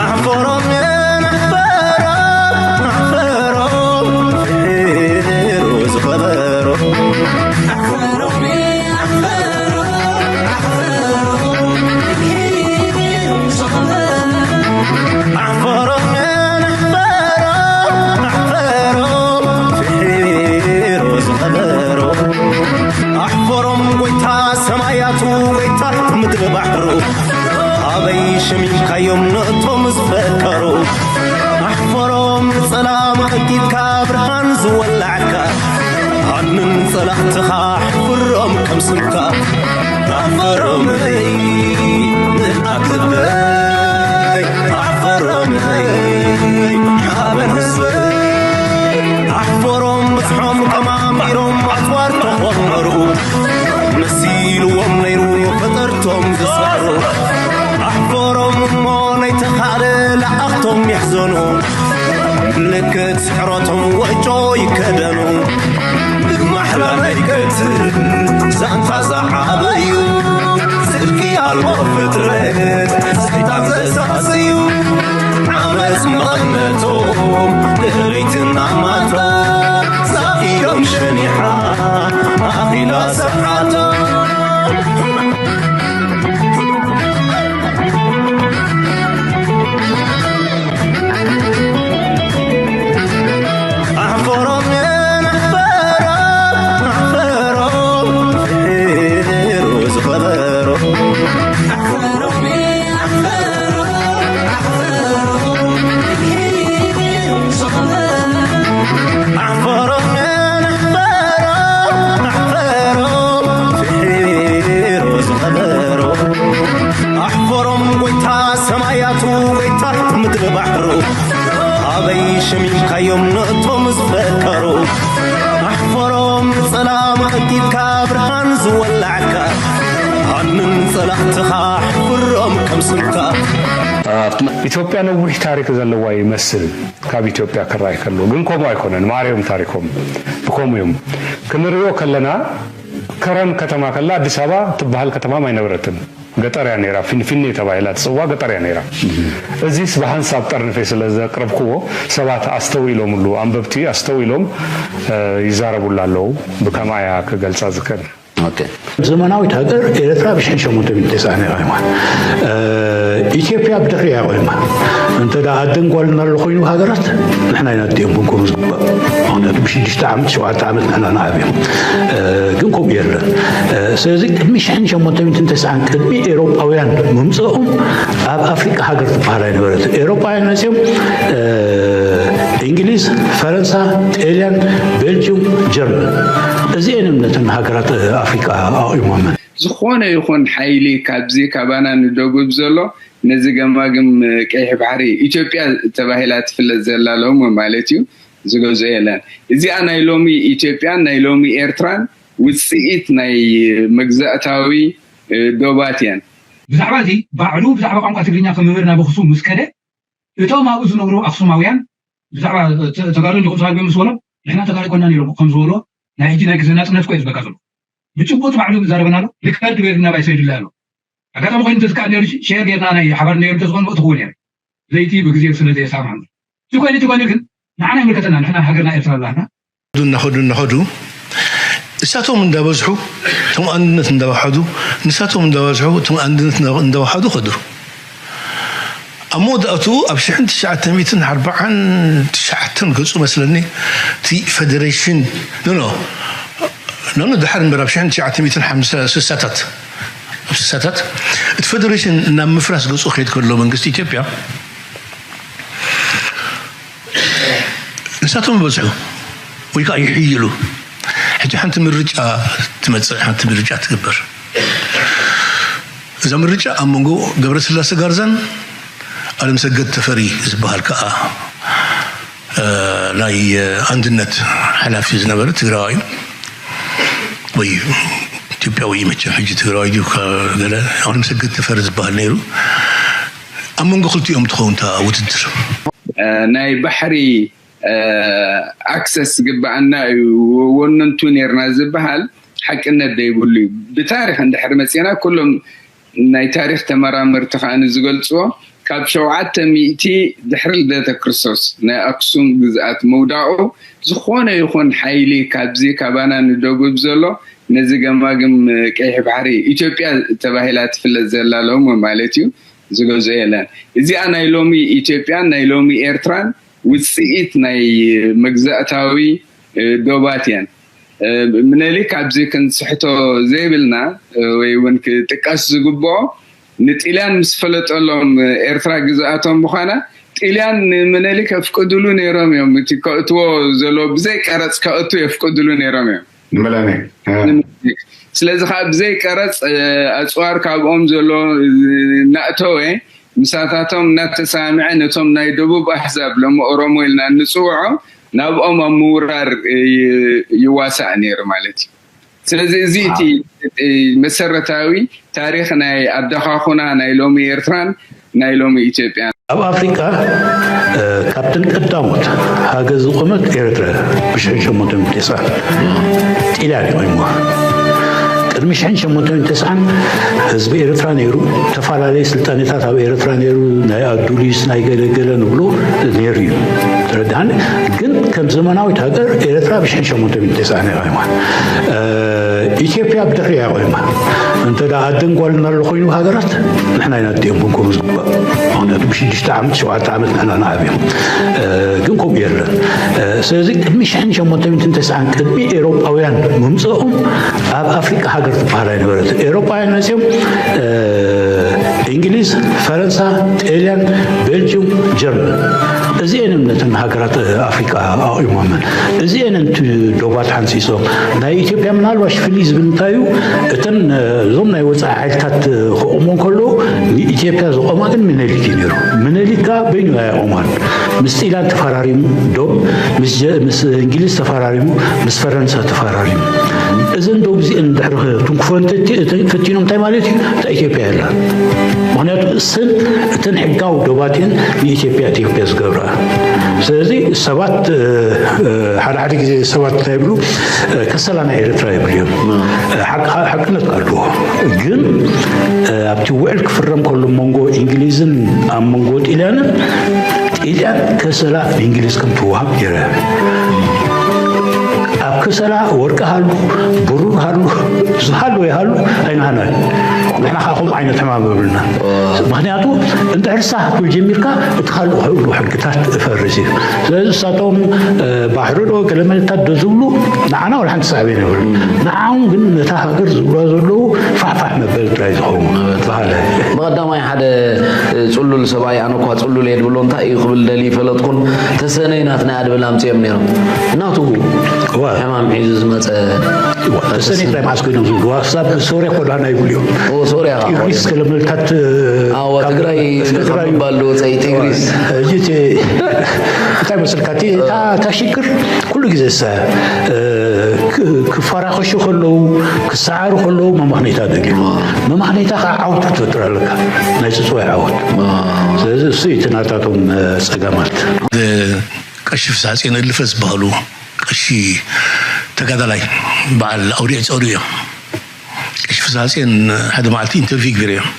ኣሕፈሮም ኣሕፈሮም ኣሕፈሮም ፍሒሩ ዝኸበሮ ኣሕፈሮም ኣሕፈሮም ኣሕፈሮም ኣሕፈሮም ኣሕፈሮም ኣሕፈሮም ፍሒሩ ዝኸበሮ ኣሕፈሮም ጎይታ ሰማያቱ ጎይታ ምድሪ ባሕሩ ኣበይ ሸሚምካዮም ነቶም ዝፈከሩ ኣሕፈሮም ንጸላም ቀንጢጥካ ብርሃን ዝወላዕካ ኣንን ጸላእትኻ ኣሕፍሮም ከም ስምካ ኣሕፈሮም ኣትበይ ኣሕፈሮም ሓበን ህዝበይ ኣሕፈሮም ብዝሖም ተማሚሮም ኣጽዋር ተኾመሩ መሲልዎም ነይሩ ፈጠርቶም ዝሰሩ ኣሕፈሮም እሞ ናይ ተኻእለ ለኣኽቶም ይሕዘኑ ምልክት ስሕረቶም ወጮ ይከደኑ ብማሕላ ናይ ቀትር ዛንታ ዝዓበዩ ጽድቂ ኣልቦ ፍጥረት ሰይጣን ዘሳስዩ ዓመፅ መቐነቶም ድሕሪትና ማታ ዛኢዶም ሸኒሓ ኣኺላ ሰዓታ ኣሕፈሮም ኣሕፈሮም ኣሕፈሮም ፍሒሩ ዝኸበሮ ኣሕፈሮም ኣሕፈሮም ኣሕፈሮም ኣሕፈሮም ኣሕፈሮም ኣሕፈሮም ፍሒሩ ዝኸበሮ ኣሕፈሮም ጎይታ ሰማያቱ ጎይታ ምድሪ ባሕሩ ኣበይ ሸሚምካዮም ነቶም ዝፈከሩ ኣሕፈሮም ንጸላም ቀንጢጥካ ብርሃን ዝወላዕካ ኣንን ጸላእትኻ ኣሕፍሮም ከም ስምካ ኢትዮጵያ ነዊሕ ታሪክ ዘለዋ ይመስል ካብ ኢትዮጵያ ክረኣይ ከሎ ግን ከምኡ ኣይኮነን። ማርዮም ታሪኮም ብከምኡ እዮም ክንሪኦ ከለና ከረን ከተማ ከላ ኣዲስ ኣበባ ትበሃል ከተማም ኣይነበረትን። ገጠር እያ ነይራ፣ ፊንፊኔ ተባሂላ ትፅዋ ገጠር እያ ነይራ። እዚስ ብሓንሳብ ጠርንፌ ስለ ዘቅረብክዎ ሰባት ኣስተውኢሎምሉ፣ ኣንበብቲ ኣስተውኢሎም ይዛረቡሉ ኣለዉ። ብከምኣ እያ ክገልፃ ዝክእል። ዘመናዊት ሃገር ኤርትራ ብ ሽሕን ሸሞንተ ሚእትን ተስዓን እያ ቆይማ። ኢትዮጵያ ብድሕሪኣ እያ ቆይማ። እንተ ደኣ ኣደን ጓልን ኣሎ ኮይኑ ሃገራት ንሕና ኢና ኣዲኦም ክንኮኑ ዝግባእ። ምኽንያቱ ብሽዱሽተ ዓመት ሸውዓተ ዓመት ንሕና ንዓብዮም። ግን ከምኡ የለን። ስለዚ ቅድሚ ሽሕን ሸሞንተ ሚእትን ተስዓን ቅድሚ ኤሮጳውያን ምምፅኦም ኣብ ኣፍሪቃ ሃገር ትበሃል ኣይነበረትን። ኤሮጳውያን መፅኦም እንግሊዝ፣ ፈረንሳ፣ ጣልያን፣ ቤልጅዩም፣ ጀርመን እዚኤን እምነተን ሃገራት ኣፍሪቃ ኣቑሞመን። ዝኾነ ይኹን ሓይሊ ካብዚ ካባና ንደጉብ ዘሎ ነዚ ገማግም ቀይሕ ባሕሪ ኢትዮጵያ ተባሂላ ትፍለጥ ዘላ ሎሚ ማለት እዩ ዝገዝኦ የለን። እዚኣ ናይ ሎሚ ኢትዮጵያን ናይ ሎሚ ኤርትራን ውፅኢት ናይ መግዛእታዊ ዶባት እየን። ብዛዕባ እዚ ባዕሉ ብዛዕባ ቋንቋ ትግርኛ ክምህር ናብ ኣኽሱም ምስ ከደ እቶም ኣብኡ ዝነብሩ ኣኽሱማውያን ብዛዕባ ተጋሩ እንዲኹም ተጋሩ ምስ በሎም ንሕና ተጋሩ ኣይኮናን ኢሎም ከም ዝበልዎ ናይ ሕጂ ናይ ግዜ ናፅነት እኮ እዩ ዝበካ ዘሎ። ብጭቡጥ ባዕሉ ዝዛረበና ኣሎ። ሪከርድ ገይሩ ናብ ኣይሰይድላ ኣሎ። ኣጋጣሚ ኮይኑ ተዝከኣል ነይሩ ሸር ጌርና ናይ ሓባር ነይሩ ተዝኾን ምእቲ ክውን ነይሩ። ለይቲ ብግዜ ስለ ዘየሳምሐና እዚ ኮይኑ እቲ ኮይኑ ግን ንዓና ይምልከተና ንሕና ሃገርና ኤርትራ ኣላና። እናኸዱ እናኸዱ እሳቶም እንዳበዝሑ እቶም ኣንድነት እንዳወሓዱ ንሳቶም እንዳበዝሑ እቶም ኣንድነት እንዳወሓዱ ከዱ ኣብ መወዳእትኡ ኣብ ሽሕን ትሽዓተ ሚእትን ኣርብዓን ትሽዓተን ገጹ መስለኒ እቲ ፈደሬሽን ኖ ኖ ኖ ኖ ድሓር እምበር ኣብ ሽሕን ትሽዓተ ሚእትን ሓምሳ ስሳታት ኣብ ስሳታት እቲ ፈደሬሽን ናብ ምፍራስ ገጹ ከይድ ከሎ መንግስቲ ኢትዮጵያ ንሳቶም ይበዝሑ ወይ ከዓ ይሕይሉ። ሕጂ ሓንቲ ምርጫ ትመፅእ፣ ሓንቲ ምርጫ ትግበር። እዛ ምርጫ ኣብ መንጎ ገብረስላሴ ጋርዛን ኣለምሰገድ ተፈሪ ዝበሃል ከዓ ናይ ኣንድነት ሓላፊ ዝነበረ ትግራዋይ ወይ ኢትዮጵያዊ እዩ መቸም፣ ሕጂ ትግራዋይ ድዩ ገለ ኣለምሰገድ ተፈሪ ዝበሃል ነይሩ። ኣብ መንጎ ክልቲኦም ትኸውን እታ ውድድር። ናይ ባሕሪ ኣክሰስ ዝግበኣና እዩ ወነንቱ ነርና ዝበሃል ሓቅነት ዘይብሉ እዩ። ብታሪክ እንድሕር መፅና ኩሎም ናይ ታሪኽ ተመራመርቲ ከኣ ዝገልጽዎ ካብ ሸውዓተ ሚእቲ ድሕሪ ልደተ ክርስቶስ ናይ ኣክሱም ግዝኣት ምውዳቑ ዝኾነ ይኹን ሓይሊ ካብዚ ካባና ንደቡብ ዘሎ ነዚ ገማግም ቀይሕ ባሕሪ ኢትዮጵያ ተባሂላ ትፍለጥ ዘላ ሎሚ ማለት እዩ ዝገዝኦ የለን። እዚኣ ናይ ሎሚ ኢትዮጵያን ናይ ሎሚ ኤርትራን ውፅኢት ናይ መግዛእታዊ ዶባት እየን። ምነሊክ ኣብዚ ክንስሕቶ ዘይብልና ወይ እውን ክጥቀስ ዝግብኦ ንጥልያን ምስ ፈለጠሎም ኤርትራ ግዝኣቶም ምዃና ጥልያን ንምነሊክ የፍቅድሉ ነይሮም እዮም። እቲ ከእትዎ ዘለዎ ብዘይ ቀረፅ ከእቱ የፍቅድሉ ነይሮም እዮም። ንመላኒ ስለዚ ከዓ ብዘይ ቀረፅ ኣፅዋር ካብኦም ዘሎ እናእተወ ምሳታቶም እናተሰማምዐ ነቶም ናይ ደቡብ ኣሕዛብ ሎሚ ኦሮሞ ኢልና እንፅውዖ ናብኦም ኣብ ምውራር ይዋሳእ ነይሩ ማለት እዩ። ስለዚ እዚ እቲ መሰረታዊ ታሪኽ ናይ ኣደኻኹና ናይ ሎሚ ኤርትራን ናይ ሎሚ ኢትዮጵያን። ኣብ ኣፍሪቃ ካብተን ቀዳሞት ሃገር ዝቆመት ኤርትራ ብሽሕን ሸሞንተ ሚእትን ተስዓን ጥልያን እዩ ቆይምዋ። ቅድሚ ሽሕን ሸሞንተ ሚእትን ተስዓን ህዝቢ ኤርትራ ነይሩ፣ ተፈላለየ ስልጣኔታት ኣብ ኤርትራ ነይሩ፣ ናይ ኣዱሊስ ናይ ገለገለ ንብሎ ነይሩ እዩ። ተረዳን ግን ከም ዘመናዊት ሃገር ኤርትራ ብሽሕን ሸሞንተ ሚእትን ተስዓን እያ ቆይማ። ኢትዮጵያ ብድሕሪ እያ ቆይማ። እንተ ኣደን ጓልን ኣሎ ኮይኑ ሃገራት ንሕና ኢና ዲኦም ክንኮኑ ዝግባእ። ምክንያቱ ብሽዱሽተ ዓመት ሸውዓተ ዓመት ንሕና ንዓብዮም። ግን ከምኡ የለን። ስለዚ ቅድሚ ሽሕን ሸሞንተ ሚእትን ተስዓን ቅድሚ ኤሮጳውያን ምምፅኦም ኣብ ኣፍሪቃ ሃገር ትበሃል ኣይነበረትን። ኤሮጳውያን መፅኦም እንግሊዝ፣ ፈረንሳ፣ ጤልያን፣ ቤልጅም፣ ጀርመን እዚኤን ነተን ሃገራት ኣፍሪቃ ኣቑሞመን። እዚኤን እቲ ዶባት ሓንፂፆም። ናይ ኢትዮጵያ ምናልባሽ ፍልይ ዝብል እንታይ እዩ? እተን እዞም ናይ ወፃኢ ሓይልታት ክቑሞ ከለዉ ንኢትዮጵያ ዝቆማ ግን ምኒልክ እዩ ነይሩ። ምኒልክ ከዓ በይኑ ኣየቆማን። ምስ ጢላን ተፈራሪሙ ዶብ ምስ እንግሊዝ ተፈራሪሙ ምስ ፈረንሳ ተፈራሪሙ። እዘን ዶብ እዚአን ድሕሪ ክትንክፎ ፈቲኖም እንታይ ማለት እዩ? እታ ኢትዮጵያ የላ። ምክንያቱ እሰን እተን ሕጋዊ ዶባትን ንኢትዮጵያ ኢትዮጵያ ዝገብራ። ስለዚ ሰባት ሓደ ሓደ ግዜ ሰባት እንታይ ይብሉ ከሰላ ናይ ኤርትራ ይብሉ እዮም። ሓቅነት ኣለዎ። ግን ኣብቲ ውዕል ክፍረም ከሎ መንጎ እንግሊዝን ኣብ መንጎ ጢልያንን ጢልያን ከሰላ ብእንግሊዝ ከም ትወሃብ ገይረ ኣብ ከሰላ ወርቂ ሃሉ ብሩር ሃሉ ዝሃሉ ይሃሉ ኣይናሃና ንሕና ከዓ ከምኡ ዓይነት ሕማም የብልና። ምክንያቱ እንድሕር ሳህ ክትብል ጀሚርካ እቲ ካልእ ክህሉ ሕግታት እፈርስ እዩ። ስለዚ እሳቶም ባሕሪ ዶ ገለመለታት ዶ ዝብሉ ንዓና ወላ ሓንቲ ሳዕቤን የብሉ። ንዓም ግን ነታ ሃገር ዝብላ ዘለዉ ፋሕፋሕ መበል ጥራይ ዝኸውን በሃለ። ብቐዳማይ ሓደ ፅሉል ሰብኣይ ኣነ እኳ ፅሉል እየ ድብሎ እንታይ እዩ ክብል ደሊ ይፈለጥኩን ተሰነይ ናትና እያ ድብል ኣምፅኦም ነይሮም ናቱ ሕማም ሒዙ ዝመፀ ተሰነይ ጥራይ መዓስ ኮይኖም ዝብሉ ክሳብ ሶርያ ኮዳና ይብሉ እዮም። ሶርያ ጢግሪስ ገለመለታት ትግራይ ምባል ዝወፀ እዩ ጢግሪስ። እንታይ መስልካ እታ ሽግር ኩሉ ግዜ ክፈራኸሹ ከለዉ ክሰዓሩ ከለዉ መመኽነይታ ደልዩ መመኽነይታ ከዓ ዓወት ክትፈጥር ኣለካ ናይ ፅፅዋይ ዓወት። ስለዚ እሱ እዩ እቲ ናታቶም ፀገማት። ቀሺ ፍስሃፅዮን እልፈ ዝበሃሉ ቀሺ ተጋዳላይ በዓል ኣውዲዕ ፀሩ እዮም። ቀሺ ፍስሃፅዮን ሓደ መዓልቲ ኢንተርቪው ገይረ እዮም።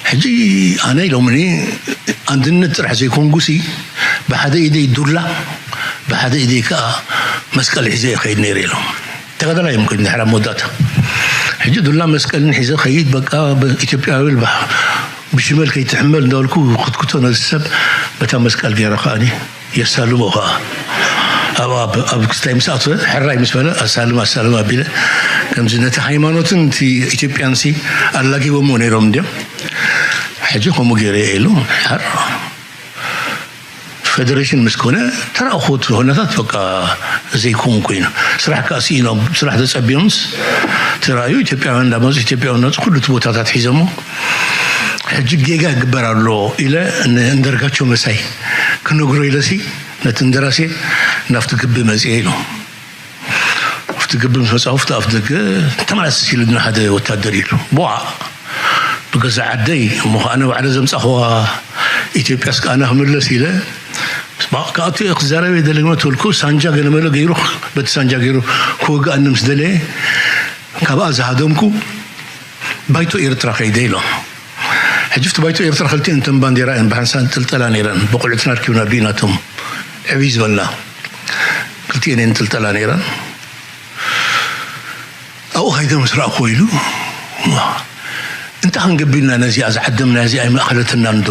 ሕጂ ኣነ ኢሎምኒ ኣንድነት ጥራሕ ዘይኮንኩሲ ብሓደ ኢደይ ዱላ ብሓደ ኢደይ ከዓ መስቀል ሒዘ እየ ከይድ ነይረ ኢሎም። ተጋዳላይ እዮም ኮይኖም ድሕሪ ኣብ መወዳእታ ሕጂ ዱላ መስቀልን ሒዘ ከይድ በቃ ኢትዮጵያዊ ብሽመል ከይትሕመል እንዳበልኩ ክትክቶ ነዚ ሰብ በታ መስቀል ገይረ ከዓኒ የሳልሞ ከዓ ኣብ ኣብ ኣብ ክስታይ ምስ ኣትወ ሕራይ ምስ በለ ኣሳልም ኣሳልም ኣቢለ ከምዚ ነቲ ሃይማኖትን እቲ ኢትዮጵያን ሲ ኣላጊቦሞ ነይሮም እንዲዮም። ሕጂ ከምኡ ገይረ እየ ኢሉ ሓር ፈደሬሽን ምስ ኮነ ተራእኹት ኩነታት በቃ ዘይከውን ኮይኑ ስራሕ ከዓ ስኢኖም ስራሕ ተፀቢዮምስ ተራእዩ ኢትዮጵያውያን እንዳመፁ ኢትዮጵያውያን እናመፁ ኩሉ እቲ ቦታታት ሒዞሞ ሕጂ ጌጋ ይግበር ኣሎ ኢለ ንእንደርጋቸው መሳይ ክነግሮ ኢለሲ ነቲ እንደራሴ ናብቲ ግቢ መፅየ ኢሉ ኣብቲ ግቢ ምስ መፃኹ ኣብቲ ኣፍ ደገ ተመላስ ኢሉና ሓደ ወታደር ኢሉ ቦዓ ብገዛ ዓደይ እሞ ከዓ ባዕለ ዘምፃኽዋ ኢትዮጵያስ ከዓ ክምለስ ኢለ ካብቲ ክዛረብ የደለግመ ተልኩ ሳንጃ ገለመለ ገይሩ በቲ ሳንጃ ገይሩ ክወግኣኒ ምስ ደለየ ካብኣ ዝሃደምኩ ባይቶ ኤርትራ ከይደ ኢሎም። ሕጂ ኣብቲ ባይቶ ኤርትራ ክልቲኤን እተን ባንዴራ እየን ብሓንሳእ እንጥልጠላ ነይረን። ብቑልዕትና ኣርኪብና ዲናቶም ዕብይ ዝበልና ክልቲኤን እየን እንጥልጠላ ነይረን። ኣብኡ ከይደ ምስ ረኣኹዎ ኢሉ፣ "እንታይ ክንገብር ኢና ነዚኣ ዝዓደምና እዚኣ ኣይመእኸለትናን ዶ?"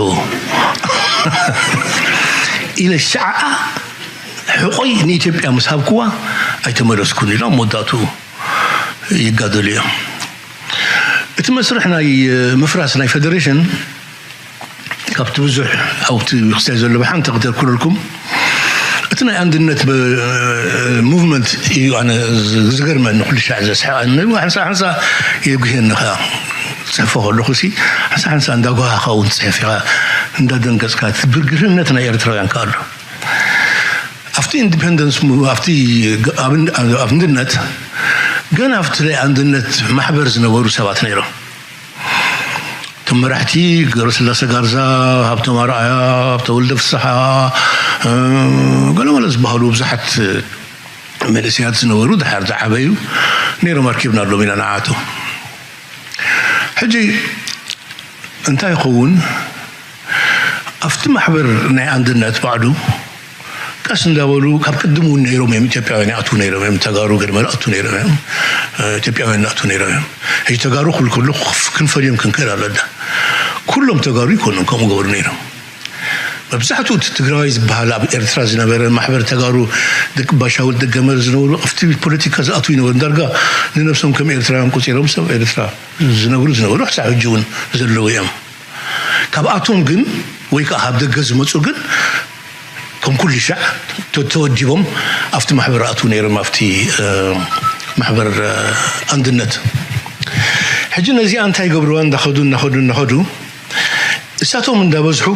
ኢለ ሸዓኣ ሕቖይ ንኢትዮጵያ ምስ ሃብክዋ ኣይተመለስኩን ኢሎም መወዳእትኡ ይጋደሉ እዮም። እቲ መስርሕ ናይ ምፍራስ ናይ ፈደሬሽን ካብቲ ብዙሕ ኣብቲ ክስታይ ዘሎ ብሓንቲ ክደርክረልኩም፣ እቲ ናይ ኣንድነት በ-፣ ሙቭመንት እዩ ኣነ ዝ-፣ ዝገርመኒ፣ ኩሉ ሻዕ ዘስሕቐኒ። ሓንሳ ሓንሳ የጉህየኒ ኸኣ፣ ጽሕፎ ከለኹ ሲ ሓንሳ ሓንሳ እንዳጓሃኻ እውን ትጽሕፍ ኢኻ፣ እንዳደንገጽካ፣ እቲ ብርግህነት ናይ ኤርትራውያን ከኣ ኣሎ። ኣብቲ ኢንዲፔንደንስ ሙ-፣ ኣብቲ ግ-፣ ኣብ-፣ ኣብ ኣንድነት፣ ገና ኣብቲ ናይ ኣንድነት ማሕበር ዝነበሩ ሰባት ነይሮም። እቶም መራሕቲ ገብረስላሴ ጋርዛ፣ ሃብቶም ኣርኣያ፣ ሃብተወልደ ፍስሓ፣ እ፣ ገለመለ ዝበሃሉ ብዙሓት መንእሰያት ዝነበሩ፣ ድሓር ዝዓበዩ ነይሮም። ኣርኪብናሎም ኢና ንዓቶም። ሕጂ እንታይ ይኸውን? ኣብቲ ማሕበር ናይ ኣንድነት ባዕሉ ቀስ እንዳበሉ፣ ካብ ቅድም እውን ነይሮም እዮም፣ ኢትዮጵያውያን ይኣትዉ ነይሮም እዮም፣ ተጋሩ ገለ መለ ይኣትዉ ነይሮም እዮም፣ እ፣ ኢትዮጵያውያን ይኣትዉ ነይሮም እዮም። ሕጂ ተጋሩ ክብል ከለኹ ክፍ-፣ ክንፈልዮም ክንክእል ኣለና። ኩሎም ተጋሩ ይኮኑን ከምኡ ገብሩ ነይሮም። መብዛሕትኡ እቲ ትግራዋይ ዝበሃል ኣብ ኤርትራ ዝነበረ ማሕበር ተጋሩ፣ ደቂ ባሻውል ደገመር ዝነበሩ ኣብቲ ፖለቲካ ዝኣትዉ ይነበሩ። ዳርጋ ንነብሶም ከም ኤርትራውያን ቆጺሮም ሰብ ኤርትራ ዝነብሩ ዝነበሩ ክሳብ ሕጂ እውን ዘለዉ እዮም። ካብኣቶም ግን ወይ ከዓ ካብ ደገ ዝመጹ ግን ከም ኩሉ ሻዕ ተ-፣ ተወዲቦም ኣብቲ ማሕበር ኣትዉ ነይሮም፣ ኣብቲ፣ እ፣ ማሕበር፣ እ፣ ኣንድነት። ሕጂ ነዚኣ እንታይ ይገብርዋ? እንዳኸዱ፣ እንዳኸዱ፣ እንዳኸዱ፣ ንሳቶም እንዳበዝሑ፣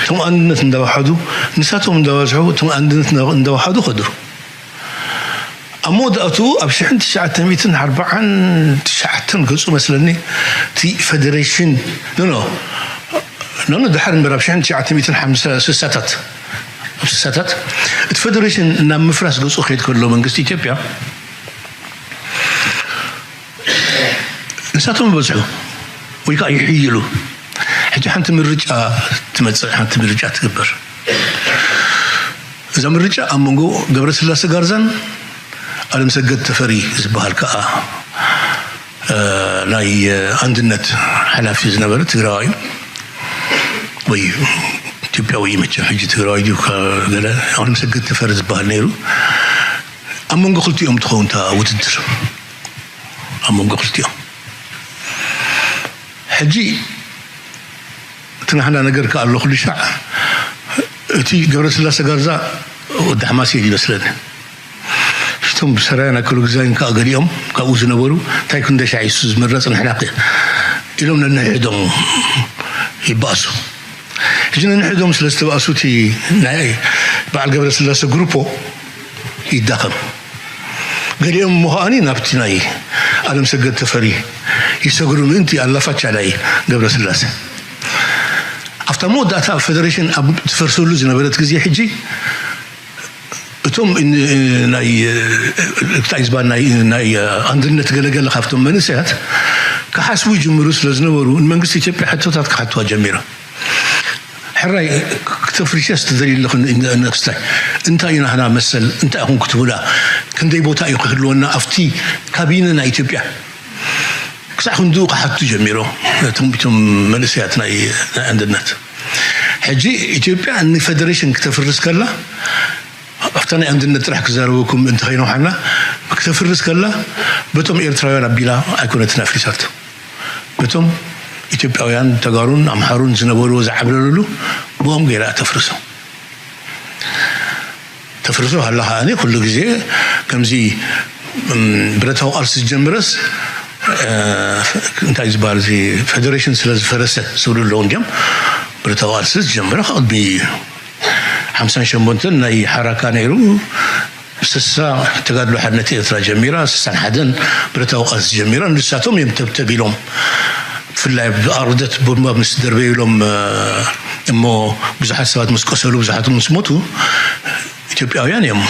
እቶም ኣንድነት እንዳወሓዱ፣ ንሳቶም እንዳበዝሑ፣ እቶም ኣንድነት እንዳ-፣ እንዳወሓዱ ከዱ። ኣብ መወዳእትኡ ኣብ ሽሕን ትሽዓተ ሚእትን ኣርባዓን ትሽዓተን ገጹ መስለኒ፣ እቲ ፈደሬሽን፣ ኖ፣ ኖ፣ ኖ፣ ኖ፣ ድሓር እምበር ኣብ ሽሕን ትሽዓተ ሚእትን ሓምሳ፣ ስሳታት፣ ኣብ ስሳታት እቲ ፈደሬሽን ናብ ምፍራስ ገጹ ክኸይድ ከሎ መንግስቲ ኢትዮጵያ ንሳቶም ይበዝሑ ወይ ከዓ ይሕይሉ። ሕጂ ሓንቲ ምርጫ ትመጽእ፣ ሓንቲ ምርጫ ትግበር። እዛ ምርጫ ኣብ መንጎ ገብረስላሴ ጋርዛን ኣለምሰገድ ተፈሪ ዝበሃል ከዓ፣ እ፣ ናይ፣ እ፣ ኣንድነት ሓላፊ ዝነበረ ትግራዋይ ወይ ኢትዮጵያዊ እዩ መቸም፣ ሕጂ ትግራዋይ ድዩ ከ-፣ ገለ፣ ኣለምሰገድ ተፈሪ ዝበሃል ነይሩ። ኣብ መንጎ ክልቲኦም ትኸውን እታ ውድድር፣ ኣብ መንጎ ክልቲኦም። ሕጂ እቲ ናህና ነገር ከኣ ኣሎ ኩሉ ሻዕ። እቲ ገብረስላሴ ጋርዛ ወዲ ሓማሴን ይመስለኒ። እቶም ሰራያን ኣከለጉዛይን ከኣ ገሊኦም ካብኡ ዝነበሩ፣ "እንታይ ክንደሻ እዩ እሱ ዝምረጽ፣ ንሕና ከ?" ኢሎም ነንሕዶም ይባእሱ። ሕጂ ነንሕዶም ስለ ዝተባእሱ፣ እቲ ናይ በዓል ገብረስላሴ ግሩፖ ይዳኸም። ገሊኦም እሞ ከኣኒ ናብቲ ናይ ኣለምሰገድ ተፈሪ ይሰግሩ ምእንቲ ኣላፋቻ ናይ ገብረስላሴ። ኣብታ መወዳእታ ፈደሬሽን ኣብ ትፈርሰሉ ዝነበረት ግዜ፣ ሕጂ እቶም ን-፣ ናይ፣ እንታይ ዝበሃል፣ ናይ፣ ናይ ኣንድነት ገለገለ ካብቶም መንእሰያት ክሓስቡ ይጅምሩ ስለ ዝነበሩ፣ ንመንግስቲ ኢትዮጵያ ሕቶታት ክሓትዋ ጀሚሮም። ሕራይ ክተፍርሸስ ትደልዩ ኣለኹ ን-፣ ንክስታይ? እንታይ እዩ ናህና መሰል? እንታይ ኢኹም ክትብላ? ክንደይ ቦታ እዩ ክህልወና ኣብቲ ካቢነ ናይ ኢትዮጵያ? ክሳዕ ክንድኡ ክሓቱ ጀሚሮም እቶም፣ እቶም መንእሰያት ናይ፣ ናይ ኣንድነት። ሕጂ ኢትዮጵያ ንፈደሬሽን ክተፍርስ ከላ፣ ኣብታ ናይ ኣንድነት ጥራሕ ክዛረበኩም ምእንቲ ከይነውሓና፣ ክተፍርስ ከላ በቶም ኤርትራውያን ኣቢላ ኣይኮነትን ኣፍሪሳቶ። በቶም ኢትዮጵያውያን ተጋሩን ኣምሓሩን ዝነበርዎ ዝዓብለሉሉ ብኦም ገይራ ተፍርሶ። ተፍርሶ ሃላ ከኣኒ ኩሉ ግዜ ከምዚ፣ እም፣ ብረታዊ ቃልሲ ዝጀመረስ፣ እ፣ እንታይ ዝበሃል፣ እዚ ፈደሬሽን ስለ ዝፈረሰ ዝብሉ ኣለዉ እንዲዮም። ብረታዊ ቃልሲ ዝጀመረ ካብ ቅድሚ ሓምሳን ሸሞንተን ናይ ሓራካ ነይሩ። ስሳ ተጋድሎ ሓድነት ኤርትራ ጀሚራ፣ ስሳን ሓደን ብረታዊ ቃልሲ ጀሚራ። ንሳቶም እዮም ተብተብ ኢሎም፣ ብፍላይ ኣብ ኣርደት ቡምባ ምስ ደርበዩሎም፣ እ፣ እሞ ብዙሓት ሰባት ምስ ቆሰሉ፣ ብዙሓት ምስ ሞቱ፣ ኢትዮጵያውያን እዮም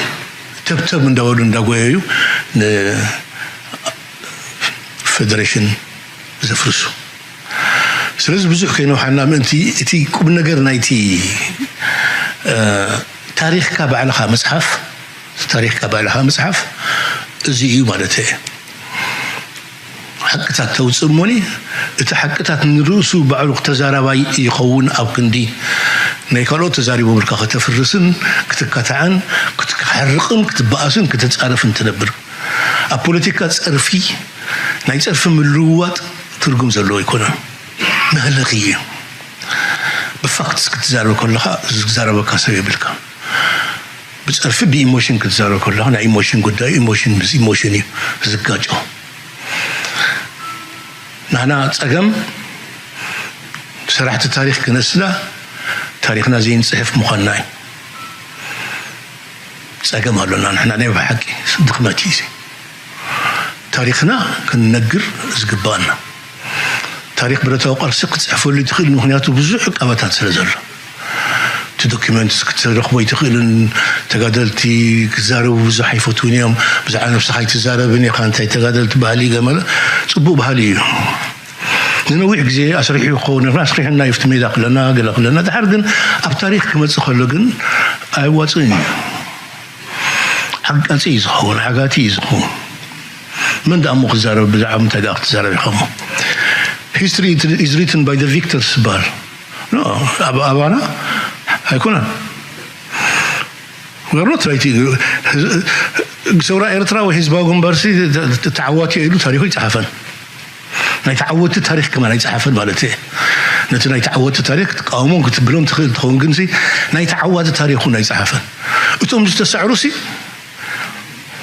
ተብተብ እንዳበሉ እንዳጎየዩ ንፈደሬሽን ዘፍርሱ። ስለዚ ብዙሕ ከይነውሓና ምእንቲ እቲ ቁም ነገር ናይቲ ታሪኽካ ባዕልኻ ምፅሓፍ፣ ታሪኽካ ባዕልኻ ምፅሓፍ እዚ እዩ ማለት እየ። ሓቅታት ተውፅእ እሞኒ እቲ ሓቅታት ንርእሱ ባዕሉ ተዛራባይ ይኸውን። ኣብ ክንዲ ናይ ካልኦት ተዛሪቦም ኢልካ ከተፍርስን ክትከታዕን ክትሓርቕን ክትበኣስን ክትፃረፍን ትነብር። ኣብ ፖለቲካ ፀርፊ ናይ ፀርፊ ምልውዋጥ ትርጉም ዘለዎ ኣይኮነን። መህለኺ እዩ። ብፋክትስ ክትዛረብ ከለኻ ዝዛረበካ ሰብ የብልካ። ብፀርፊ ብኢሞሽን ክትዛረብ ከለኻ ናይ ኢሞሽን ጉዳይ ኢሞሽን ምስ ኢሞሽን እዩ ዝጋጮ። ንሕና ፀገም ሰራሕቲ ታሪኽ ክነስና ታሪኽና ዘይንፅሕፍ ምዃንና እዩ። ፀገም ኣሎና ንሕና ናይ ብሓቂ ድኽመት እዩ። ታሪኽና ክንነግር ዝግባኣና። ታሪኽ ብረታዊ ቃልሲ ክትፅሕፈሉ ትኽእል፣ ምክንያቱ ብዙሕ ዕቃበታት ስለ ዘሎ። እቲ ዶኪመንትስ ክትረኽቦ ኣይትኽእልን። ተጋደልቲ ክዛረቡ ብዙሕ ኣይፈትውን እዮም። ብዛዕባ ነብስኻ ኣይትዛረብን ኢኻ፣ እንታይ ተጋደልቲ ባህሊ ገመለ። ፅቡቅ ባህሊ እዩ። ንነዊሕ ግዜ ኣስሪሑ ክኸውን ይኽእል፣ ኣስሪሑና እዩ፣ ኣብቲ ሜዳ ክለና ገለ ክለና። ድሓር ግን ኣብ ታሪኽ ክመፅእ ከሎ ግን ኣየዋፅእን እዩ። ዓቃፂ እዩ ዝኸውን፣ ዓጋቲ እዩ ዝኸውን። መን ደኣ እሞ ክዛረብ፣ ብዛዕባ ምንታይ ደኣ ክትዛረብ ኢኻ እሞ? History is written by the victors ዝበሃል። No፣ ኣብ ኣባና ኣይኮነን። We are not writing. ሰውራ ኤርትራ ወይ ህዝባዊ ግንባርሲ ተዓዋቲ ኢሉ ታሪኹ ይጸሓፈን። ናይ ተዓወቲ ታሪኽ ከማን ኣይጸሓፈን ማለት እየ። ነቲ ናይ ተዓወቲ ታሪኽ ክትቃወሞን ክትብሎም ትኽእል ትኸውን፣ ግንሲ ናይ ተዓዋቲ ታሪኽ እውን ኣይጸሓፈን። እቶም ዝተሳዕሩሲ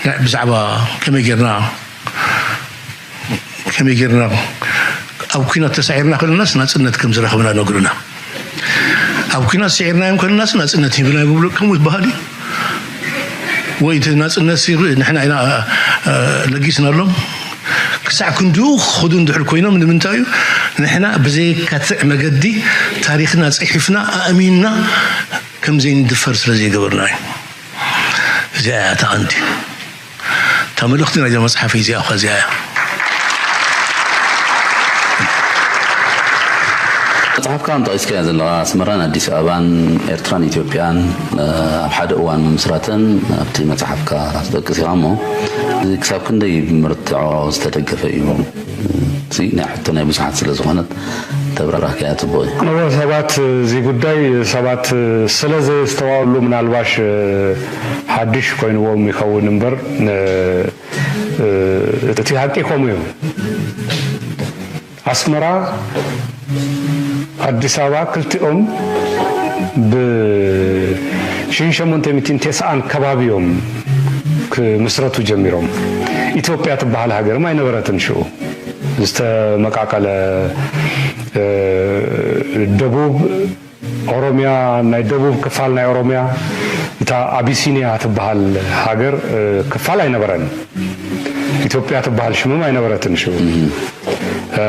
ናይ ብዛዕባ ከመይ ጌርና ከመይ ጌርና ኣብ ኲናት ተሳዒርና ከለናስ ናጽነት ከም ዝረኸብና ነግሩና። ኣብ ኲናት ስዒርናዮም ከለናስ ናጽነት ሂብና ይብሉ ከምኡ ይበሃል እዩ። ወይ እቲ ናጽነት ሲ ንሕና ኢና፣ እ፣ ለጊስናሎም። ክሳዕ ክንድኡ ክኸዱ እንድሕር ኮይኖም ንምንታይ እዩ ንሕና ብዘየካትዕ መገዲ ታሪኽና ጽሒፍና ኣእሚንና ከም ዘይንድፈር ስለ ዘይገበርና እዩ። እዚኣ እያ እታ ቀንዲ። እታ መልእኽቲ ናይዛ መጽሓፈይ እዚኣ እኳ እዚኣ እያ። መጽሓፍካ ከም ጠቒስካዮ ዘለኻ ኣስመራን ኣዲስ ኣበባን ኤርትራን ኢትዮጵያን፣ እ፣ ኣብ ሓደ እዋን ምምስራተን ኣብቲ መጽሓፍካ ትጠቅስ ኢኻ እሞ፣ እዚ ክሳብ ክንደይ ብመርትዖ ዝተደገፈ እዩ? እዚ ናይ ሕቶ ናይ ብዙሓት ስለ ዝኾነት ተብራራህ ከኣ ጽቡቕ እዩ። እወ፣ ሰባት፣ እዚ ጉዳይ ሰባት ስለ ዘየስተዋሉ ምናልባሽ ሓድሽ ኮይንዎም ይኸውን እምበር፣ እ፣ እቲ ሓቂ ከምኡ እዩ። ኣስመራ፣ ኣዲስ ኣበባ ክልቲኦም ብ ሽሕን ሸሞንተ ሚእትን ተስዓን ከባቢ እዮም ክምስረቱ ጀሚሮም። ኢትዮጵያ ትበሃል ሃገርም ኣይነበረትን ሽዑ። ዝተመቃቀለ፣ እ፣ ደቡብ ኦሮሚያ፣ ናይ ደቡብ ክፋል ናይ ኦሮሚያ፣ እታ ኣቢሲኒያ ትበሃል ሃገር፣ እ፣ ክፋል ኣይነበረን። ኢትዮጵያ ትበሃል ሽምም ኣይነበረትን ሽዑ። እ፣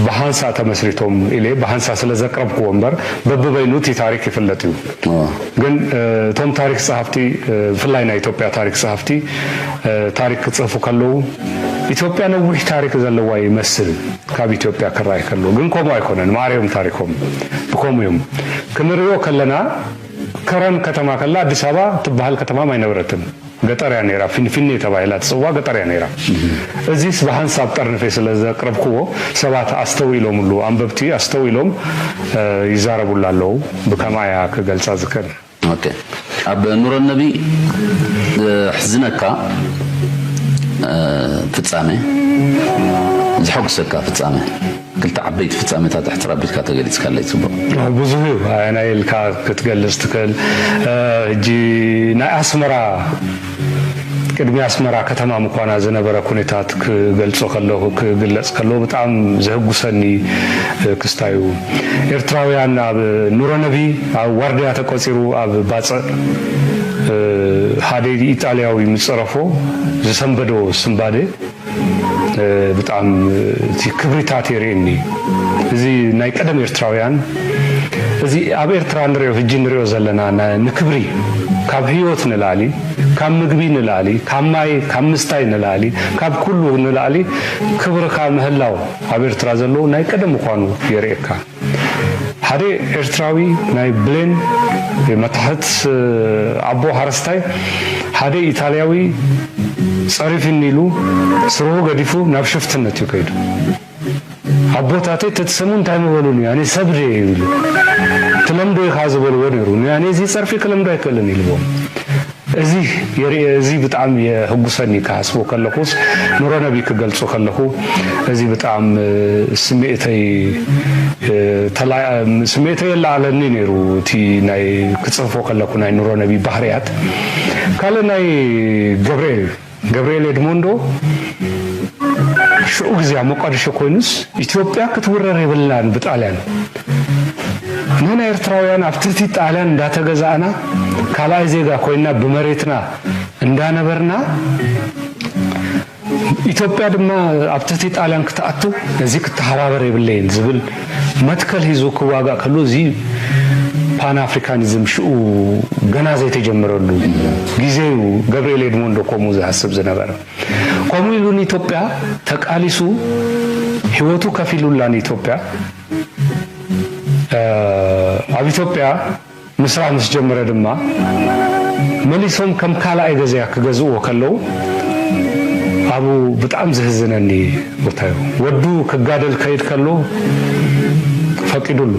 ብሃንሳ ተመስሪቶም ኢለ ብሃንሳ ስለ ዘቅረብክዎ እምበር በብበይኑ እቲ ታሪክ ይፍለጥ እዩ። ኦ። ግን፣ እ፣ እቶም ታሪክ ጸሃፍቲ፣ እ፣ ብፍላይ ናይ ኢትዮጵያ ታሪክ ጸሃፍቲ፣ እ፣ ታሪክ ክጽህፉ ከለዉ ኢትዮጵያ ነዊሕ ታሪክ ዘለዋ ይመስል ካብ ኢትዮጵያ ክረኣይ ከሎ። ግን ከምኡ ኣይኮነን። ማዕረ እዮም ታሪኮም። ብከምኡ እዮም። ክንሪኦ ከለና ከረን ከተማ ከላ ኣዲስ ኣበባ ትበሃል ከተማ ኣይነበረትን። ገጠር እያ ነይራ። ፊንፊኔ ተባሂላ ትጽዋዕ ገጠር እያ ነይራ። እዚስ ብሓንሳብ ጠርንፌ ስለ ዘቅረብክዎ ሰባት ኣስተውኢሎምሉ፣ ኣንበብቲ ኣስተውኢሎም፣ እ፣ ይዛረቡላ ኣለዉ። ብከምኣ እያ ክገልጻ ዝክእል። ኦኬ። ኣብ ኑረነቢ ዘሕዝነካ፣ እ፣ ፍጻሜ፣ ዘሐጉሰካ ፍጻሜ፣ ክልተ ዓበይቲ ፍጻሜታት ሕጽር ኣቢልካ ተገሊጽካለይ ጽቡቕ። ብዙህ እዩ። ኣየናይ ኢልካ ክትገልጽ ትኽእል? እ፣ ሕጂ ናይ ኣስመራ፣ ቅድሚ ኣስመራ ከተማ ምዃና ዝነበረ ኩነታት ክገልጾ ከለኹ፣ ክግለጽ ከሎ ብጣዕሚ ዘህጉሰኒ፣ እ፣ ክስታይ እዩ። ኤርትራውያን ኣብ ኑረነቢ ኣብ ዋርድያ ተቆጺሩ ኣብ ባጽዕ፣ እ፣ ሓደ ኢጣልያዊ ምጸረፎ ዝሰንበዶ ስንባደ፣ እ፣ ብጣዕሚ እቲ ክብሪታት የርእየኒ። እዚ ናይ ቀደም ኤርትራውያን፣ እዚ ኣብ ኤርትራ ንሪኦ፣ ሕጂ ንሪኦ ዘለና ና-፣ ንክብሪ ካብ ህይወት ንላዕሊ፣ ካብ ምግቢ ንላዕሊ፣ ካብ ማይ፣ ካብ ምስታይ ንላዕሊ፣ ካብ ኩሉ ንላዕሊ ክብርኻ ምህላው ኣብ ኤርትራ ዘለዉ ናይ ቀደም ምዃኑ የርእየካ። ሓደ ኤርትራዊ ናይ ብሌን መታሕት ኣቦ ሓረስታይ ሓደ ኢጣልያዊ ጸሪፍኒ ኢሉ ስርሑ ገዲፉ ናብ ሽፍትነት እዩ ከይዱ። ኣቦታተይ ተትሰሙ እንታይ ምበሉኒ ኣነ ሰብ ድየ ይብሉ። ትለምዶ ኢኻ ዝበልዎ ነይሩ። ኣነ እዚ ጸርፊ ክለምዶ ኣይክእልን ኢልዎም። እዚ የርኢ እዚ ብጣዕሚ የህጉሰኒ ክሓስቦ ከለኹስ ኑሮ ነቢ ክገልጾ ከለኹ እዚ ብጣዕሚ ስምዒተይ ስምዒተይ የለዓለኒ ነይሩ። እቲ ናይ ክጽሕፎ ከለኩ ናይ ኑሮ ነቢ ባህርያት ካልእ ናይ ገብርኤል ገብርኤል ኤድሞንዶ ሽዑ ግዜ ኣብ ሞቃዲሾ ኮይኑስ ኢትዮጵያ ክትውረር የብላን ብጣልያን። ንሕና ኤርትራውያን ኣብ ትሕቲ ጣልያን እንዳተገዛእና ካልኣይ ዜጋ ኮይና ብመሬትና እንዳነበርና ኢትዮጵያ ድማ ኣብ ትሕቲ ጣልያን ክትኣቱ ነዚ ክተሓባበር የብለይን ዝብል መትከል ሂዙ ክዋጋእ ከሎ እዚ ፓን ኣፍሪካኒዝም ሽኡ ገና ዘይተጀመረሉ ግዜ እዩ። ገብርኤል ኤድሞንዶ ከምኡ ዝሓስብ ዝነበረ ከምኡ ኢሉ ንኢትዮጵያ ተቃሊሱ ህይወቱ ከፊሉላ ንኢትዮጵያ ኣብ ኢትዮጵያ ምስራሕ ምስ ጀመረ ድማ መሊሶም ከም ካልኣይ ገዛያ ክገዝእዎ ከለዉ ኣብኡ ብጣዕሚ ዘህዝነኒ ቦታ እዩ። ወዱ ክጋደል ከይድ ከሎ ፈቂዱሉ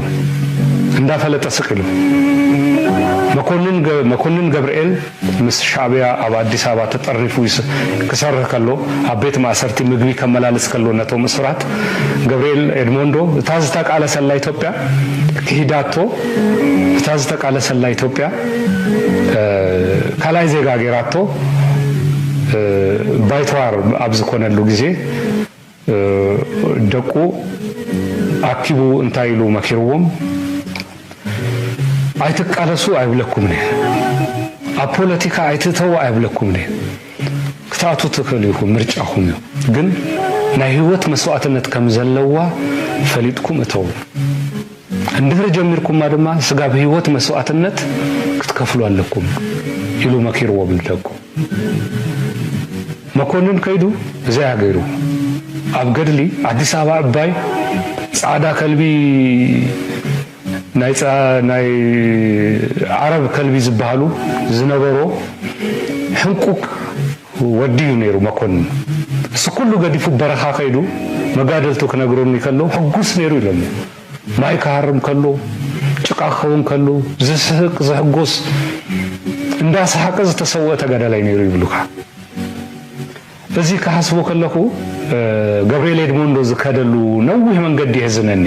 እንዳፈለጠ ስቅ ኢሉ መኮንን ገ- መኮንን ገብርኤል ምስ ሻዕብያ ኣብ ኣዲስ ኣበባ ተጠርኒፉ ይስ- ክሰርህ ከሎ ኣብ ቤት ማእሰርቲ ምግቢ ከመላልስ ከሎ ነቶም እሱራት ገብርኤል ኤድሞንዶ እታ ዝተቃለሰላ ኢትዮጵያ ክሂዳቶ እታ ዝተቃለሰላ ኢትዮጵያ ካልኣይ ዜጋ ገይራቶ ባይተዋር ኣብ ዝኾነሉ ግዜ ደቁ ኣኪቡ እንታይ ኢሉ መኪርዎም? ኣይትቃለሱ ኣይብለኩምን እየ። ኣብ ፖለቲካ ኣይትእተዉ ኣይብለኩምን እየ። ክትኣቱ ትኽእሉ ኢኹም፣ ምርጫኹም እዩ። ግን ናይ ህይወት መስዋእትነት ከም ዘለዋ ፈሊጥኩም እተዉ። እንድሕሪ ጀሚርኩማ ድማ ስጋብ ህይወት መስዋእትነት ክትከፍሉ ኣለኩም ኢሉ መኪርዎም ንደቁ። መኮንን ከይዱ እዚኣ ገይሩ ኣብ ገድሊ ኣዲስ ኣበባ ዕባይ ፃዕዳ ከልቢ ናይ ፃ- ናይ ዓረብ ከልቢ ዝበሃሉ ዝነበሮ ሕንቁቅ ወዲ እዩ ነይሩ መኮንን። እሱ ኩሉ ገዲፉ በረኻ ከይዱ መጋደልቱ ክነግረኒ ከለዉ ሕጉስ ነይሩ ኢሎሞ። ማይ ክሃርም ከሎ፣ ጭቃ ክኸውን ከሎ፣ ዝስሕቅ ዝሕጎስ እንዳሰሓቀ ዝተሰወአ ተጋዳላይ ነይሩ ይብሉካ። እዚ ክሓስቦ ከለኹ ገብርኤል ኤድሞንዶ ዝከደሉ ነዊሕ መንገዲ የሕዝነኒ።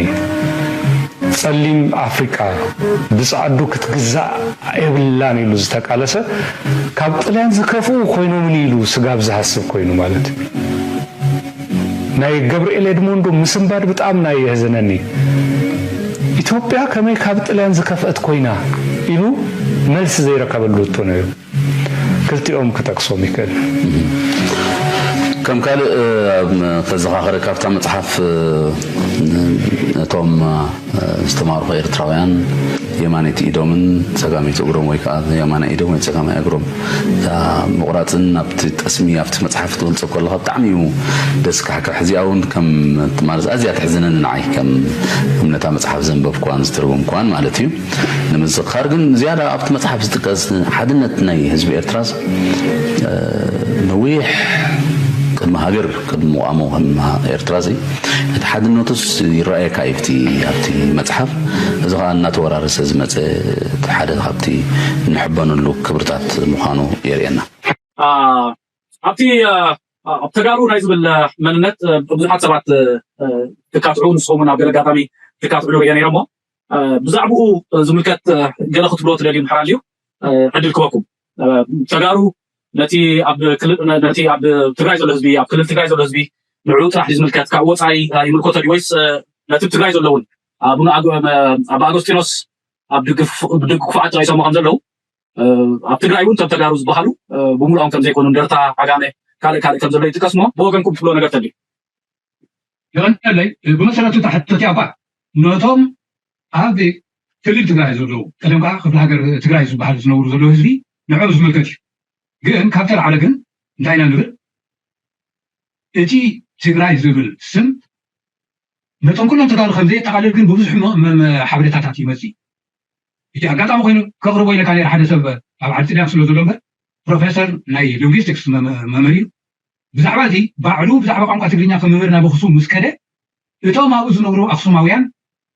ጸሊም ኣፍሪቃ ብጻዕዱ ክትግዛእ የብላን ኢሉ ዝተቃለሰ ካብ ጥልያን ዝከፍኡ ኮይኖምን ኢሉ ስጋብ ዝሃስብ ኮይኑ ማለት እዩ። ናይ ገብርኤል ኤድሞንዶ ምስንባድ ብጣዕሚ ናይ የሕዝነኒ። ኢትዮጵያ ከመይ ካብ ጥልያን ዝከፍአት ኮይና ኢሉ መልሲ ዘይረከበሉ እቶ ነይሩ። ክልቲኦም ክጠቅሶም ይክእል። ከም ካልእ ተዘኻኸረ ካብታ መፅሓፍ እቶም ዝተማርኹ ኤርትራውያን የማነይቲ ኢዶምን ፀጋመይቲ እግሮም ወይ ከዓ የማናይ ኢዶም ወይ ፀጋማይ እግሮም ምቑራፅን ኣብቲ ጠስሚ ኣብቲ መፅሓፍ ትገልፆ ከለካ ብጣዕሚ እዩ ደስ ካሕክሕ። እዚኣ እውን ከም ማለት ኣዝያ ትሕዝነኒ ንዓይ ከም እምነታ መፅሓፍ ዘንበብኳን ዝተርጎምኳን ማለት እዩ። ንምዝኻር ግን ዝያዳ ኣብቲ መፅሓፍ ዝጥቀስ ሓድነት ናይ ህዝቢ ኤርትራስ ነዊሕ ቅድሚ ሃገር ቅድሚ ምቋሙ ከም ኤርትራሲ እቲ ሓድነቱስ ይረኣየካ እዩ ኣብቲ መፅሓፍ። እዚ ከዓ እናተወራረሰ ዝመፀ ሓደ ካብቲ እንሕበነሉ ክብርታት ምዃኑ የርእየና። ኣብቲ ኣብ ተጋሩ ናይ ዝብል መንነት ብዙሓት ሰባት ክካትዑ ንስኹም እውን ኣብ ገለ ኣጋጣሚ ክካትዑ ሪአ ነይረ እሞ ብዛዕባኡ ዝምልከት ገለ ክትብሎ ትደልዩ እንድሕር ኣልዩ ዕድል ክበኩም። ተጋሩ ነቲ ኣብ ክልል ነቲ ኣብ ትግራይ ዘሎ ህዝቢ ኣብ ክልል ትግራይ ዘሎ ህዝቢ ንዕኡ ጥራሕ ድዩ ዝምልከት ካብ ወፃኢ ይምልከቶ ድዩ ወይስ ነቲ ኣብ ትግራይ ዘሎ እውን ኣቡነ ኣባ ኣጎስጢኖስ ኣብ ድግፉዓት ጠቂሶሞ ከም ዘለዉ ኣብ ትግራይ እውን ከም ተጋሩ ዝበሃሉ ብምሉኦም ከም ዘይኮኑ እንደርታ ዓጋመ ካልእ ካልእ ከም ዘሎ ይጥቀስ እሞ ብወገንኩም ትብሎ ነገር ተልዩ ይቐንለይ ብመሰረቱ ተሓተቲ ኣባ ነቶም ኣብ ክልል ትግራይ ዘለዉ ቀደም ከዓ ክፍለ ሃገር ትግራይ ዝበሃል ዝነብሩ ዘለዉ ህዝቢ ንዕኦም ዝምልከት እዩ። ግን ካብ ተላዕለ ግን እንታይ ኢና ንብል? እቲ ትግራይ ዝብል ስም ነቶም ኩሎም ተጋሩ ከም ዘየጠቓልል ግን ብብዙሕ መ- መ- መ- ሓበሬታታት ይመፅእ እዩ። እቲ ኣጋጣሚ ኮይኑ ከቕርቦ ኢለካ ነይረ። ሓደ ሰብ ኣብ ዓዲ ጥልያን ስለ ዘሎ እምበር ፕሮፌሰር ናይ ሊንጉስቲክስ መ- መ- መምህር እዩ። ብዛዕባ እዚ ባዕሉ ብዛዕባ ቋንቋ ትግርኛ ከም መምህር ናብ ኣኽሱም ምስ ከደ እቶም ኣብኡ ዝነብሩ ኣኽሱማውያን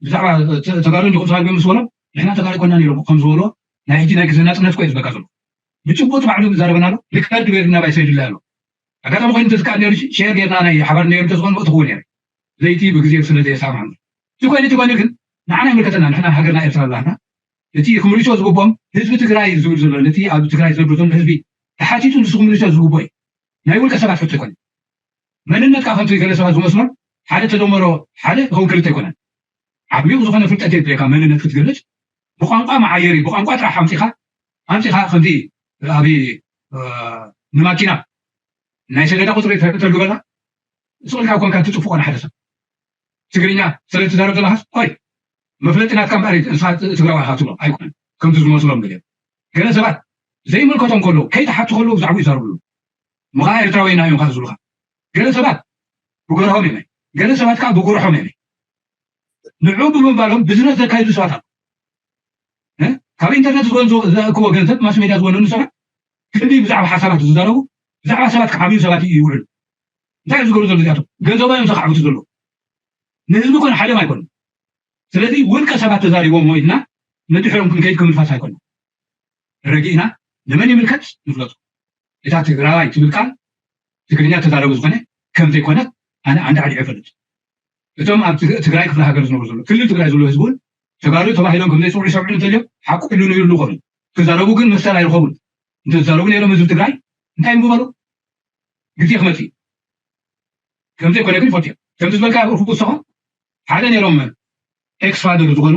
ብዛዕባ ተ- ተጋሩ እንዲኹም ተጋሩ ምስ በሎም ንሕና ተጋሩ ኣይኮናን ኢሎም ከም ዝበሎ ናይ ሕጂ ናይ ግዜ ናፅነት እኮ እዩ ዝበካ ዘሎ። ብጭቡጥ ባዕሉ ይዛረበና ኣሎ። ሪከርድ ገይሩ ናባይ ሰዲድላ ኣሎ። ኣጋጣሚ ኮይኑ ተዝከኣል ነይሩ ሸር ጌርና ናይ ሓባር ነይሩ እንተዝኾን ምእቲ ክውን ነይረ። ለይቲ ብግዜ ስለ ዘየሳምሐና። እቲ ኮይኑ እቲ ኮይኑ ግን ንዓና ይምልከተና። ንሕና ሃገርና ኤርትራ ኣላና። እቲ ክምልሶ ዝግብኦም ህዝቢ ትግራይ ዝብል ዘሎ ነቲ ኣብ ትግራይ ዝነብር ዘሎ ህዝቢ ተሓቲቱ ንሱ ክምልሶ ዝግብኦ እዩ። ናይ ውልቀ ሰባት ሕቶ ኣይኮነ። መንነት ከዓ ከምቲ ገለ ሰባት ዝመስሎም ሓደ ተደመሮ ሓደ ይኸውን ክልተ ኣይኮነን። ዓሚቕ ዝኾነ ፍልጠት የድልየካ መንነት ክትገልጽ። ብቋንቋ መዓየሪ ብቋንቋ ጥራሕ ኣምጺኻ ኣምጺኻ ከምዚ ኣብ ንማኪና ናይ ሰሌዳ ቁፅሪ ተርግበላ ስቕ ኢልካ ኮንካ ትፅፉ ኮነ ሓደ ሰብ ትግርኛ ስለ ትዛረብ ዘለኻስ ቆይ መፍለጢ ናትካ እምበኣር ንስኻ ትግራዋይ ኢኻ ትብሎ ኣይኮነን። ከምቲ ዝመስሎም ገለ ገለ ሰባት ዘይምልከቶም ከለዉ ከይተሓቱ ከለዉ ብዛዕባኡ ይዛረብሉ። ምኻ ኤርትራዊ ኢና እዮም ካብ ዝብሉኻ። ገለ ሰባት ብገርሆም እዮም ገለ ሰባት ከዓ ብጉርሖም እዮም። ንዑ ብምባሎም ብዝነስ ዘካይዱ ሰባት ኣሉ። ካብ ኢንተርነት ዝወንዙ ዘእክቦ ገንዘብ ማስ ሜድያ ዝወነኑ ሰባት ክንዲ ብዛዕባ ሓሳባት ዝዛረቡ ብዛዕባ ሰባት ክዓብዩ ሰባት ይውዕሉ። እንታይ ዝገሩ ዘሎ እዚኣቶም ገንዘባ እዮም ዘካዕብቱ ዘለዉ። ንህዝቢ ኮነ ሓደም ኣይኮኑ። ስለዚ ውልቀ ሰባት ተዛሪቦም ኢልና ንድሕሮም ክንከይድ ከምንፋስ ኣይኮነ። ረጊእና ንመን ይምልከት ንፍለጡ። እታ ትግራዋይ ትብል ቃል ትግርኛ ተዛረቡ ዝኾነ ከም ዘይኮነት ኣነ ዓንዲ ዓዲዑ ይፈልጥ። እቶም ኣብ ትግራይ ክፍለ ሃገር ዝነብሩ ዘሎ ክልል ትግራይ ዘሎ ህዝቢ እውን ተጋሩ ተባሂሎም ከም ዘይፅውዑ ይሰምዑ እንተልዮም ሓቁ ኢሉ ንብሉ ኾኑ ክዛረቡ ግን መሰል ኣይረኸቡን። እንተዝዛረቡ ነይሮም ህዝቢ ትግራይ እንታይ ምበሉ? ግዜ ክመፅእ እዩ። ከም ዘይኮነ ግን ይፈልጡ እዮም። ከምዚ ዝበልካ ርፉ ሰኾ ሓደ ነይሮም ኤክስፋደር ዝኾኑ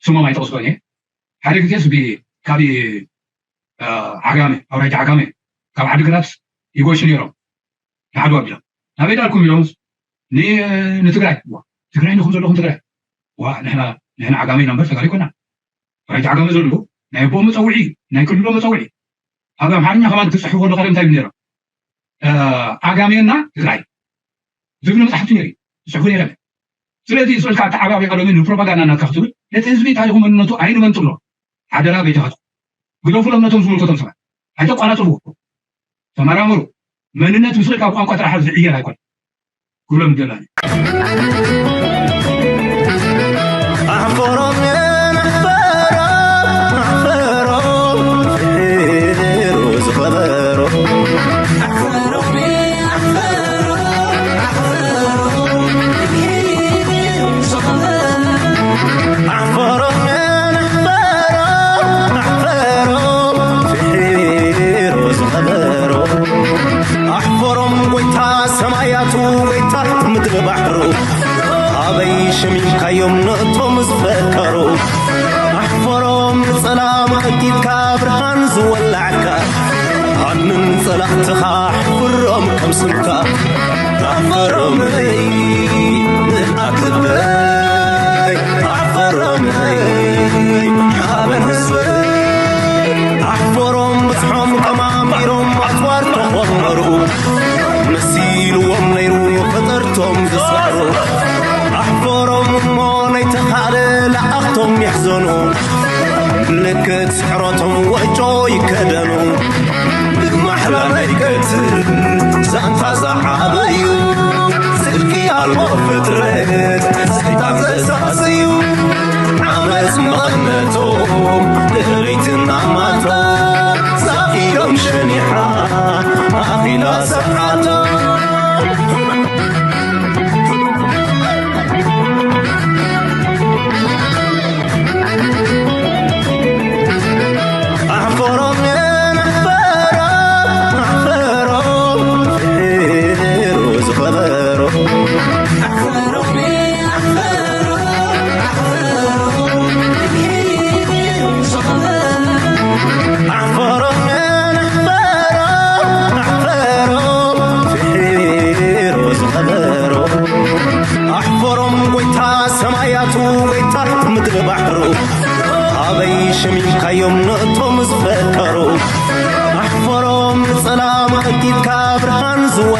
ስሞም ኣይጠቕስኮን እየ ሓደ ግዜስ ካብ ዓጋመ ኣውራጃ ዓጋመ ካብ ዓዲ ግራት ይጎሹ ነይሮም ንዓድዋ ቢሎም ናበይ ዳልኩም ኢሎም ንትግራይ ትግራይ ንኹም ዘለኹም ትግራይ ንሕና ዓጋመ ኢና እምበር ተጋሪ ኮና ኣውራጃ ዓጋመ ዘለዉ ናይ ኣቦ መፀውዒ ናይ ክልሎ መፀውዒ ኣብ ኣምሓርኛ ከማን ክፅሕፉ ከሎ ካልእ እንታይ ነይሮም ዓጋሜና ትግራይ ዝብል መፅሓፍቲ ነይሩ ዝፅሕፉ ነይረ። ስለዚ ስእልካ ኣተዓባቢኻ ሎሚ ንፕሮፓጋንዳ ናትካ ክትብል ነቲ ህዝቢ ታሪኹ መንነቱ ኣይንመንጥሎ። ሓደራ በይትኻትኩም ግደፉሎም ነቶም ዝምልከቶም ሰባት ኣይተቋራፅርዎ። ተመራመሩ። መንነት ብስእልካ ብቋንቋ ጥራሕ ዝዕየር ኣይኮን። ክብሎም ይደላኒ። ኣሕፈሮም ኣሕፈሮም ኣሕፈሮም ፍሒሩ ዝኸበሮ ኣሕፈሮም ኣሕፈሮም ኣሕፈሮም ፍሒሩ ዝኸበሮ ኣሕፈሮም ጎይታ ሰማያቱ ጎይታ ምድሪ ባሕሩ ኣበይ ሸሚምካዮም ነቶም ዝፈከሩ ኣሕፈሮም ንጸላም ኣጊድካ ብርሃን ዝወላዕካ ኣንን ጸላእትኻ ኣሕፍሮም ከም ስምካ ኣሕፈሮም ንኣክበይ ኣሕፈሮም ሓበን ህዝበይ ኣሕፈሮም ብጽሖም ቀማሚሮም ኣጽዋር ተኾመሩ መሲልዎም ነይሩ ፈጠርቶም ዝሰሩ ኣሕፈሮም እሞ ናይተኻለ ለኣኽቶም ይሕዘኑ ምልክት ስሕረቶም ወጮ ይከደኑ ብማሕላ ናይ ቀትል ዛንታ ዝዓበዩ ስልኪ ኣልቦ ፍጥረት ሰይጣን ዘሳስዩ ዓመፅ መቐነቶም ድሕሪትና ማታ ዛኺሎም ሸኒሓ ኣኺላ ሰዓቶም ኣሕፈሮም ኣሕፈሮም ኣሕፈሮም ፍሒሩ ዝኸበሮ ኣሕፈሮም ኣሕፈሮም ኣሕፈሮም ፍሒሩ ዝኸበሮ ኣሕፈሮም ጎይታ ሰማያቱ ጎይታ ምድሪ ባሕሩ ኣበይ ሸሚምካዮም ነቶም ዝፈከሩ ጥላ መኸቲትካ ብርሃን ዝወ